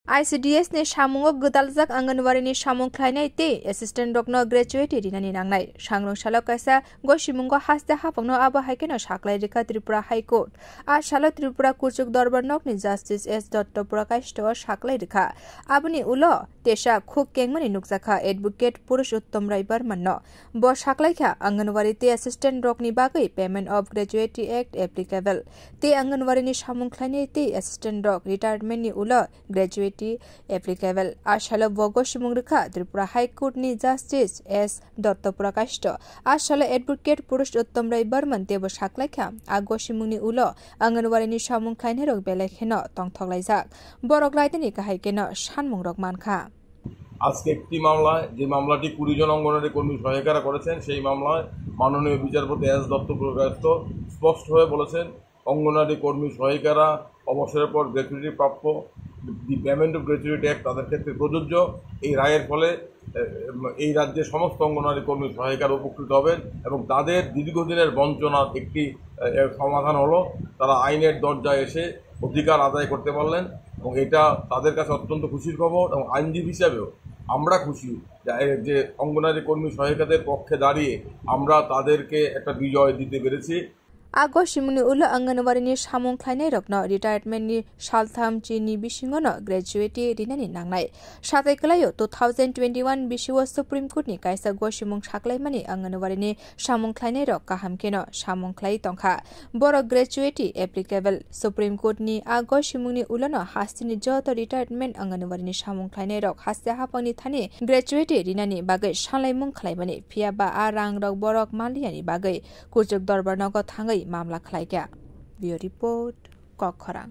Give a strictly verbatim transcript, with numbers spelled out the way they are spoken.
I C D S ni samungo gwdaljak Anganwadi ni samung khlainai tei assistant rokno gratuity rinani nangnai. Sangrong salo kaisa gosimungo haste haphangno abo hai kheno saklai rikha Tripura High Court. A salo Tripura Kuchuk Dorbar Nokni Justice S Dotto Prakashito o saklai rikha. Aboni ulo tesa khuk kengmani nukjakha Advocate Purush Uttom Rai Barman no. Bo saklaikha Anganwadi tei assistant rokni bagwi Payment of Gratuity Act applicable. Tei Anganwadi ni samung khlainai tei assistant rok retirement ni ulo gratuity applicable. A salo bo gosimungo rikha Tripura High Court ni Justice S Dotto Prakashito. A salo Advocate Purush Uttom Rai Barman teibo saklaikha. A gosimungni ulo Anganwadi ni samung khlainairok belai kheno tongthoklaijak. Borok laidani kahai kheno sanmungrok mankha. আজকে একটি মামলায়, যে মামলাটি কুড়ি জন অঙ্গনওয়াড়ি কর্মী সহায়িকারা করেছেন, সেই মামলায় মাননীয় বিচারপতি এস দত্ত পুরকায়স্থ স্পষ্টভাবে বলেছেন, অঙ্গনওয়াড়ি কর্মী সহায়িকারা অবসরের পর গ্র্যাচুইটি প্রাপ্য, দি পেমেন্ট অফ গ্র্যাচুইটি অ্যাক্ট তাদের ক্ষেত্রে প্রযোজ্য। এই রায়ের ফলে, এ, এই রাজ্যের সমস্ত অঙ্গনওয়াড়ি কর্মী সহায়িকারা উপকৃত হবেন এবং তাদের দীর্ঘদিনের বঞ্চনার একটি, এ, এ, সমাধান হলো। তারা আইনের দরজায় এসে অধিকার আদায় করতে পারলেন এবং এটা তাদের কাছে অত্যন্ত খুশির খবর। এবং আইনজীবী হিসাবেও আমরা খুশি যে, যে অঙ্গনারী কর্মী সহায়িকাদের পক্ষে দাঁড়িয়ে আমরা তাদেরকে একটা বিজয় দিতে পেরেছি। A gosimungni ulo Anganwadi ni samung khlainairokno retirement ni saltham chini bisingono gratuity rinani nangnai. Satai kwlaio two thousand twenty-one bisio Supreme Court ni kaisa gosimung saklaimani Anganwadi ni samung khlainairok kaham kheno samung khlai tongkha. Borok gratuity applicable. Supreme Court ni a gosimungni ulono hasteni joto retirement Anganwadi ni samung khlainairok haste haphangni thani gratuity rinani bagwi sanlaimung khlaimani, phiya ba a rangrok borok manliyani bagwi Kuchuk Dorbar Nogo thangwi mamla khlaikha. Bureau Report, Kokkhorang.